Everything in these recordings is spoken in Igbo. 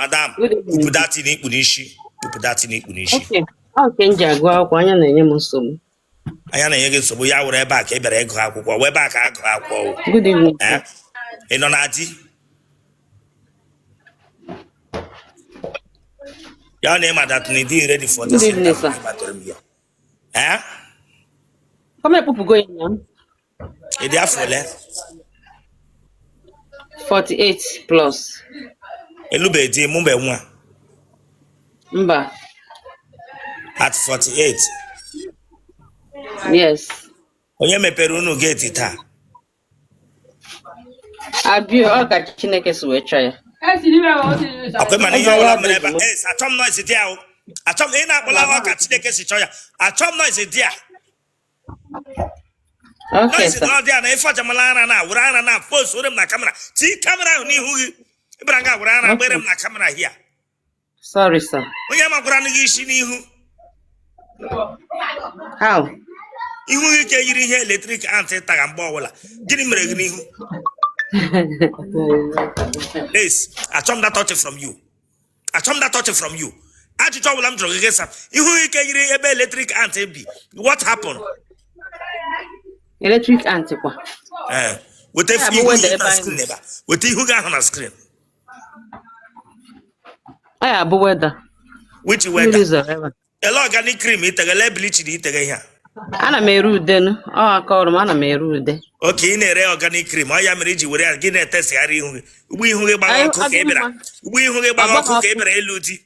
Madam, Good evening. kpupu that thing i kpu n'isi. Kpupu that thing i kpu n'isi. Okay. Ọ nke m ji agụ akwụkwọ, anya na-enye m nsogbu. Anya na-enye gị nsogbu, ya wụrụ ebe a ka ị bịara ịgụ akwụkwọ, wee ebe a ka agụ akwụkwọ wụ. Good evening. Eh? Ị nọ na di? Ya na ịma that na ị dịghị ready for Good this evening, interview sir. ị batara m ya. Eh? Kọm ekpupugo ya na m. Ị dị afọ ole? 48 plus. Ị lụbe di, mụbe nwa? Mba. At 48. Yes. Onye mepere unu gate taa? Abi ọ ka Chineke si wee chọọ ya. Ọkwa mana ihe ọbụla mere ebe a, ee, achọ m noise dị ahụ. Achọ m ị na-akpọla ọ ka Chineke si chọọ ya. Achọ m noise dị a. Okay, Noise sir. na ọ dị a na ife ọjamala ara na were ara na post were m na camera. Tii camera ahụ n'ihu gị. Ị bịara nga were ara gbere m na camera here. Sorry, sir. Onye makwara gị isi n'ihu. How? Ihu gị ka yiri ihe electric ant taga mgbe ọbụla. Gịnị mere gị n'ihu? Please, achọ m that touch from you. Achọ m that touch from you. Ajụjụ ọbụla m jụrụ gị gị sa. Ihu gị ka yiri ebe electric ant bi. What happened? Electric ant kwa. Ee, weta Ya bụ ihu weather gị ebe na anyị screen ebe a. Weta ihu gị ahụ na screen. Ọ ya bụ weather. Which Mmiri weather? zoro ebe a. Ele organic cream i tege, ele bleach na i tege ihe a. Ana m ere ude nụ. Ọ aka ọrụ m, ana m ere ude. Okay, ị na-ere organic cream, ọ ya mere i ji were ya gị na-etesigharị ihu gị. Ugbo ihu gị gbara Anyị ọkụ ka ị adị bịara. mma. Ugbo ihu gị gbara Ọgbaghị ọkụ ka ị ọkụ. bịara ịlụ di.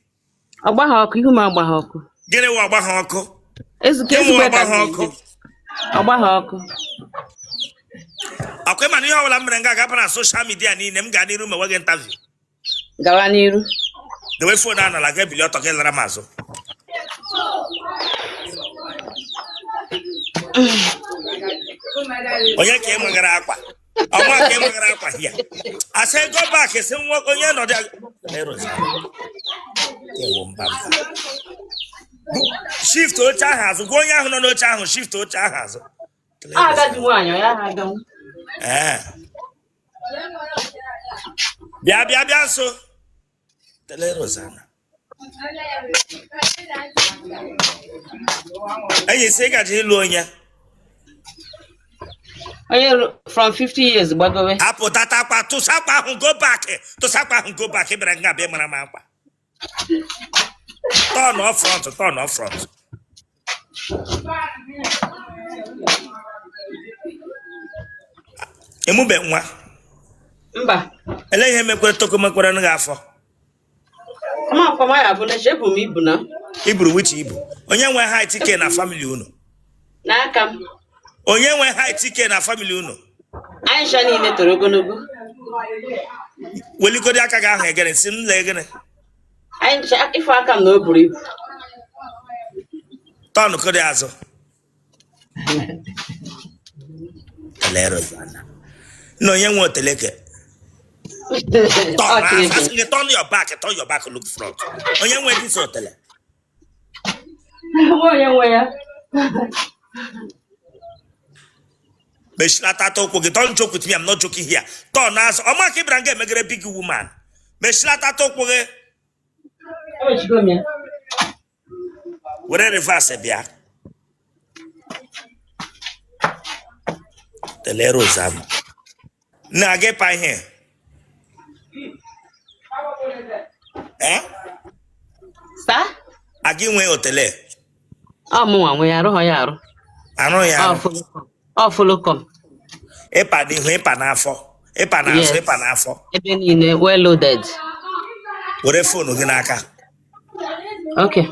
Ọgbaghị ọkụ, ihu m agbaghị ọkụ. Gịnị wụ ọgbaghị ọkụ? Ezuka Gịnị wụ ezigbo ka ọgbaghị m ọkụ? na-eme. Ọgbaghị ọkụ. Ọkwa ịma na ihe ọbụla m mere nga ga-aba na social media niile, m gaa n'iru mewe gị interview. Gawa n'iru. Dewe phone a n'ala, ga ebili ọtọ gị lara m azụ. Onye ka ị magara akwa? Ọnwa ka ị magara akwa here. I say go back, sị nwa onye nọdụ ewo mba mba. Shift oche ahụ azụ, gwa onye ahụ nọ n'oche ahụ shift oche ahụ azụ. Agadi nwaanyị, ọ ya ha aganwu. Ee. Bịa bịa bịa nso. Tele Rosanna. Enyi sị ị gaje ịlụ onye. Onye from 50 years gbagowe. Hapụ tata akwa, tụsa akwa ahụ go back. Tụsa akwa ahụ go back, ị bịara nga bịa mara m akwa. Turn off front, turn off front. Ị mụbe nwa? Mba. Ele ihe mekwere toko mekwere gị afọ? Ama akwa ma ya bụ na ebu m ibu na. I buru which ibu? Onye nwe height ke na family unu? N'aka m. Onye nwe height ke na family unu? Anyị ncha niile toro ogologo. Weligodi aka gị ahụ egere si m lee gịnị? Anyị ncha ịfụ aka m na o buru ibu. Turn kodi azụ. Tele Rosanna. Na onye nwe oteleke. Turn Ọ Chineke. asị gị turn your back, turn your back look front. Onye nwe this otele. Onye nwe ya. Mechilata ụkwụ gị. Don't joke with me, I'm not joking here. Turn azụ. Ọma ka ị bịara nga emegere big woman. Mechilata ụkwụ gị. Emechigo m ya. Were reverse bịa. Tele Rosanna. Na gị pa ihe. Eh? Sir? Agị nwe otele. Ọ mụnwa nwe ya, arụghọ ya arụ. Arụ ya Ọ arụ. folocom. Ọ folocom. Ịpa n'ihu, ịpa n'afọ, ịpa n'azụ, Yes. ịpa n'afọ. Ebe niile well loaded. Were phone gị n'aka. Okay.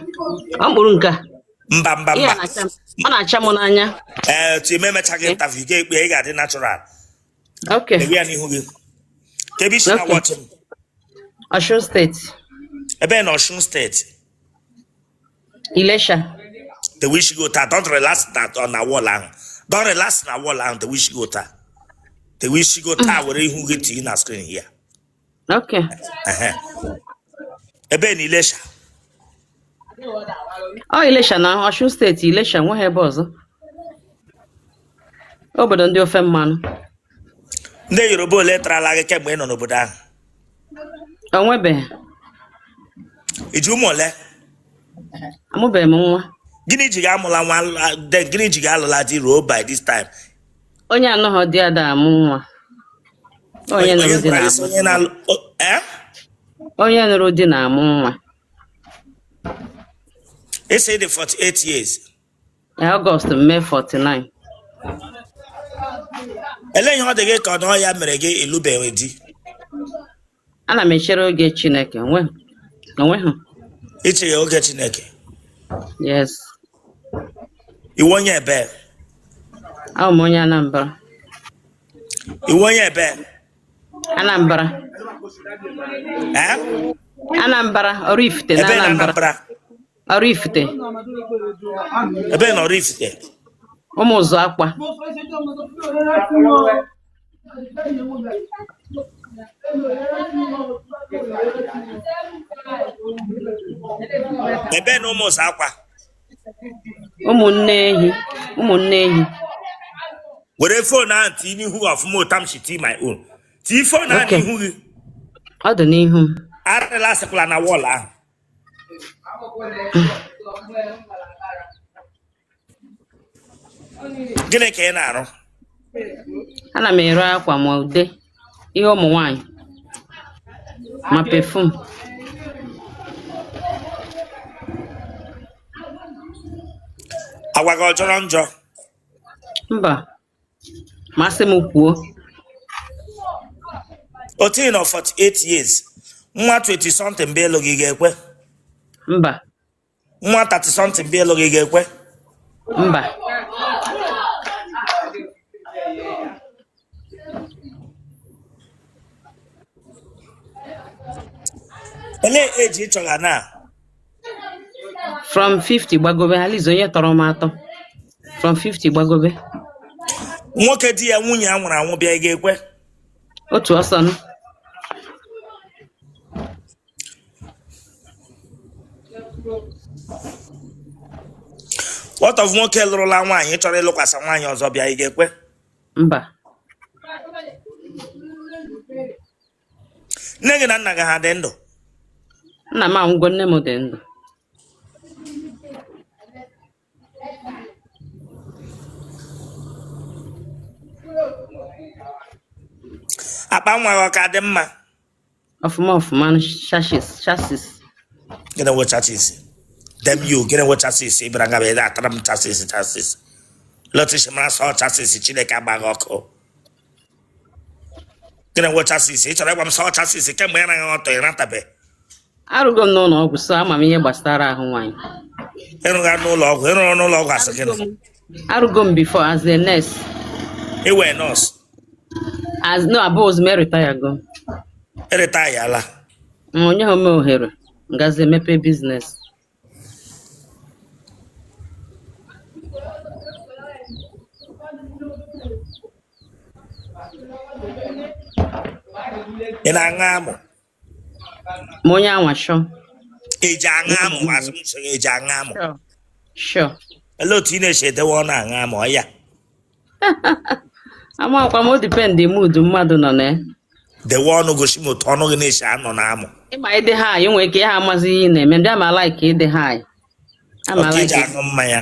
Ọ mkpụrụ nke a. Mba mba Ihe a mba. na-acha m- ọ na-acha m n'anya. Ee, tu eme emechaghị interview ga-ekpe ị ga-adị natural. Okay. Lewe ya n'ihu gị. Ka ebe i si na Okay. watch m. Osun State. Ebe na Osun State. Ilesha. Dewe isi gị otu a. Don't relax that on na wall ahụ. Don't relax na wall ahụ. Dewe isi gị otu a. Dewe isi gị otu a were ihu gị tinye na screen here. Okay. Ehe. Ebe na Ilesha. Ọ Ilesha na Osun State, Ilesha nweghị ebe ọzọ. Obodo ndị ofe mmanụ. Ndị Yoruba ole tarala gị kemgbe ị nọ n'obodo ahụ? O nwebeghị. I ji ụmụ ole? Amụbeghị m nwa. Gịnị ji gị amụla nwa then gịnị ji gị alụla di ruo by this time? Onye anụghọ di ada amụ nwa. Onye nụrụ di na-amụ. Onye na-alụ eh? Onye nụrụ di na-amụ nwa. Ị sị ị dị 48 years. Ọgọst m mee 49. Elee ihe ọ dị gị ka ọ na ọ ya mere gị ịlụbeghị di? Ana m echere oge Chineke onweghị. I chere oge Chineke? Yes. Ị wụ onye ebe? Abụ m onye Anambra. Ị wụ onye ebe? Anambra. Eh? Anambra, Oraifite na Ebe na Anambra. Anambra? Oraifite. Ebe na Oraifite? Ụmụzụ Akwa. Ebe na Ụmụzụ Akwa? Ụmụnne ehi. Ụmụnne ehi. Were phone ahụ tii n'ihu gị ọfụma otu m si tii my own. Tii phone ahụ Okay. n'ihu gị. Ọ dị n'ihu m. Arịla asịkwala na wall ahụ. Gịnị ka ị na-arụ? Ana m ere akwa ma ude ihe ụmụ nwanyị ma perfume. Agwa gị ọ jọrọ njọ? Mba, ma asị m kwuo. Otu ị nọ 48 years, nwa 20 something bịa ịlụ gị, ị ga-ekwe? Mba. Nwa 30 something bịa ịlụ gị, ị ga-ekwe? Mba. Elee age ị chọga na? From 50 gbagobe, Alize onye tọrọ m atọ. From 50 gbagobe. Nwoke di ya nwunye ya nwụrụ anwụ bịa, ị ga-ekwe? Otu ọsọ nụ. What of nwoke lụrụla nwaanyị chọrọ ịlụkwasị nwaanyị ọzọ bịa, ị ga-ekwe? Mba. Nne gị na nna gị ha dị ndụ? Nna m anwụgo, nne m dị ndụ. Akpa nwa gị ọ ka dị mma? Ọfụma ọfụma, chassis chassis. Gịnị wụ chassis? Damn you, gịnị wụ chassis? Ị bịara nga bịa atara m chassis chassis. Lọtịsị mara sọ chassis Chineke agbaghị ọkụ. Gịnị wụ chassis? Ị chọrọ ịgwa m sọ chassis kemgbe ị naghị ọtọ ị ratabe. Arụgo m n'ụlọ ọgwụ so ama m ihe gbasara ahụ nwaanyị. Ịrụga n'ụlọ ọgwụ, ịrụrụ n'ụlọ ọgwụ asị gịnị? Arụgo m before as a nurse. Ị wụ nurse? As no, abụghịzi m, retire go. Ị retire la? Onye hụ m ohere ngazi emepe business. Ị na-aṅụ amụ? Ma onye anwa chọọ. Eji aṅụ amụ asị m sị gị eji aṅụ amụ. Sure. Olee otu ị na-esi edewe ọnụ aṅụ amụ ọ ya? Amakwa m, o depend mood mmadụ nọ na ya. Dewe ọnụ gosi m otu ọnụ gị na-esi anọ na amụ. Ịma ịdị high nwere ike ha amazi ihe ị na-eme ndị ama like ịdị high. Ama Okay, eji like aṅụ mmanya.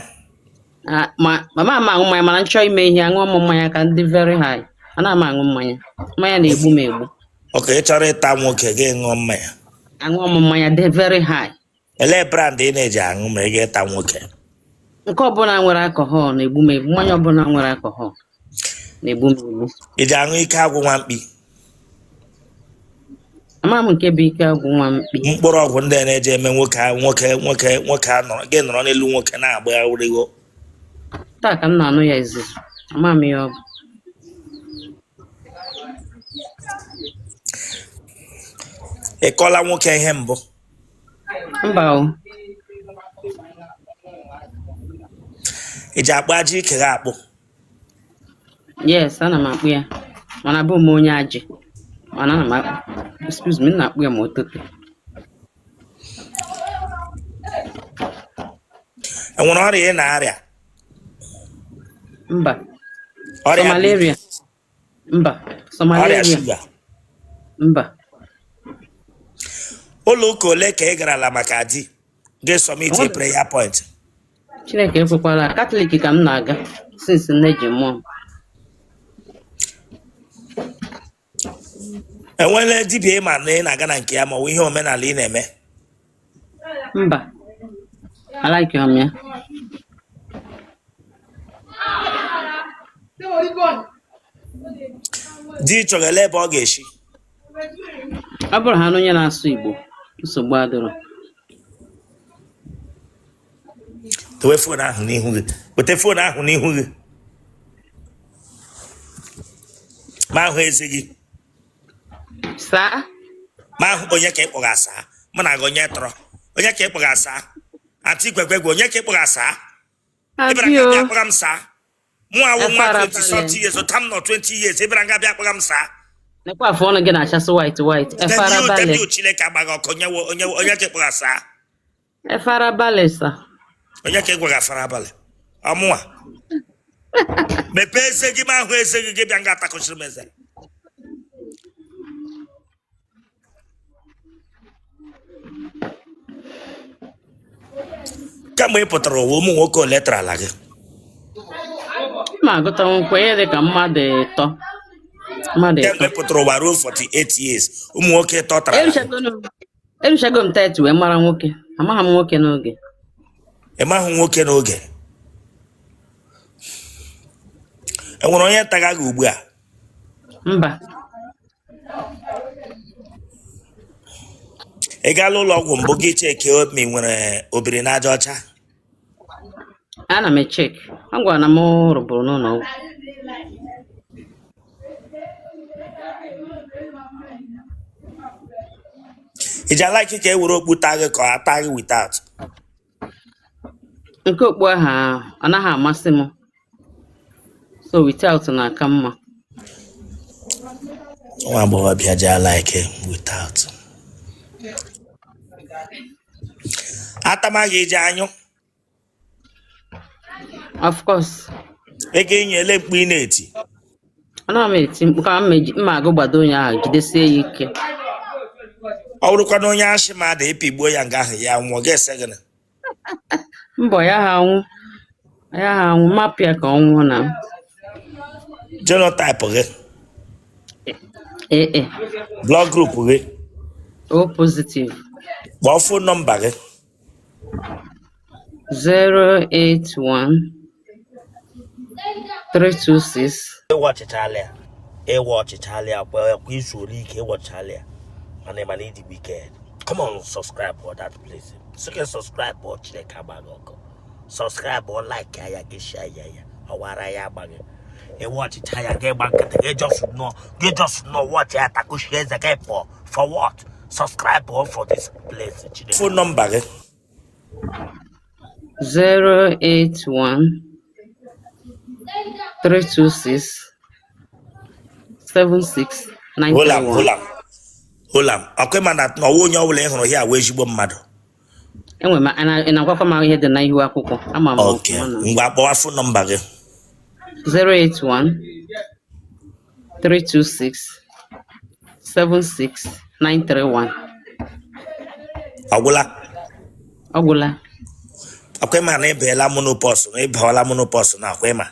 Ah, ma mama ama aṅụ mmanya mana m chọọ ime ihe aṅụọ m mmanya ka m dị very high. Ana m aṅụ mmanya. Mmanya na-egbu m egbu. Okay, ị chọrọ ịta nwoke gị ṅụọ mmanya. Aṅụọ m mmanya dị very high. Elee brand ị na-eji aṅụ ma ị ga-ịta nwoke? Nke ọbụla nwere alcohol na-egbu m egbu. Mmanya ọbụla nwere alcohol na-egbu m egbu. Ị ji aṅụ ike agwụ nwa mkpi? Ama m nke bụ ike agwụ nwa mkpi. Mkpụrụ ọgwụ ndị a na-eji eme nwoke nwoke nwoke nwoke anọrọ gị nọrọ n'elu nwoke na-agba ụrịgo. Taa ka m na-anụ ya izizi. Ama m ihe ọ bụ. Ị kọla nwoke ihe mbụ? Mba o. Ị ji akpụ ajị ike gị akpụ? Yes, ana m akpụ ya. Mana abụ m onye ajị. Mana ana m akpụ. Excuse me, m na-akpụ ya ma o tote. Enwere ọrịa ị na-arịa? Mba. Ọrịa Sọ malaria. Mba. Sọ ọrịa malaria. shuga? Mba. Ụlọ ụka ole ka ị garala maka di gị submit Enwebeghị. prayer point? Chineke ekwekwala. Katọlik ka m na-aga since nne ji mụọ m. Enwela dibịa ị ma na ị na-aga na nke ya ma ọ bụ ihe omenala ị na-eme? Mba, alaiki m ya. Di ị chọrọ, ele ebe ọ ga-esi? Ọ bụrụ ha na onye na-asụ Igbo, nsogbu adịrọ. Dowe phone ahụ n'ihu gị, weta phone ahụ n'ihu gị ma ahụ eze gị. Saa. Ma ahụ onye ka ị kpọga saa? Mụ na gị onye tọrọ? Onye ka ị kpọga saa? Aunty gwegwegwe, onye ka ị kpọga saa? Ị bịara nga bịa kpọga m saa? Mụ awụ nwa 20 something years, ụta m nọ 20 years, ị bịara nga bịa kpọga m saa? Nekwa afụ ọnụ gị na-achasị white white. Efara balị. Chineke agbaghị ọkụ. Onye onye onye ka ị kpọga saa? Efara balị sa. Onye ka ị gwaga fara abalị? Ọmụnwa mepee eze gị ma ahụ eze gị, gị bịa nga atakụchiri m eze. Kemgbe ị pụtara ụwa, ụmụ nwoke ole tara ala gị? Ma agụta nkwa ihe dị ka mmadụ ịtọ, mmadụ ịtọ. Kemgbe ị pụtara ụwa ruo 48 years, ụmụ nwoke ịtọ tara ala gị? Eruchago m 30 wee mara nwoke. Amaghị m nwoke n'oge. Ị mahụ nwoke n'oge. Enwere onye taga gị ugbu a? Mba. Ị gaala ụlọ ọgwụ mbụ gị cheke ma ị nwere obiri n'aja ọcha? Ana m echek. A gwara na m rụburu n'ụlọ ọgwụ. Ị ji a-like ka e were okpu taa gị ka ọ taa gị without? Nke okpu ahụ anaghị amasị m, so without na-aka mma. Nwa agbọghọbịa ji a-like without. Atamaghị eji anyụ? Of course. Ego enyi ele mkpu ị na-eti? Anaghị m eti mkpu ka mma agụ gbado onye ahụ jidesie ya ike. Ọ bụrụkwa na onye ashị ma ada epigbuo ya nga ahụ ya nwụọ, ga-ese gịnị? Mbọ ya ha anwụ, ya ha anwụ, mapụ ya ka ọ nwụọ na. Genotype gị? Ee. Blood group gị? O positive. Kpọọ phone number gị. 081 326. Ịwa ọchịchala ya, ịwa ọchịchala ya kwa kwa izu ole ike ịwọchala ya, mana ịma na ịdị wicked. Come on, subscribe for that place. Sị subscribe ọ, Chineke agbaghị ọkụ. Subscribe ọ, like ya, gị share ya, ya ọwara ya agbaghị. Ịwa ọchịcha ya, gị gba nkịtị, gị just nọ, gị just nọ watch ya, takushi eze gị pụọ. For what? Subscribe ọ for this place. Chineke, phone number gị? 081 326 76 Holam. 931. Holam, holam, ọkwa ịma na ọwụ onye ọbụla ị hụrụ ya wee ezigbo mmadụ. Enwe m ị na-agwakwa m ihe dị na ihu akwụkwọ, ama m Ok. ọfụma na. Ngwa, kpọwa phone number gị. 081 326 76 931. Ọgwụla? Ọ gwụla. Ọkwa ịma na ịbaela menopause, na ịbawala menopause na akwa ịma?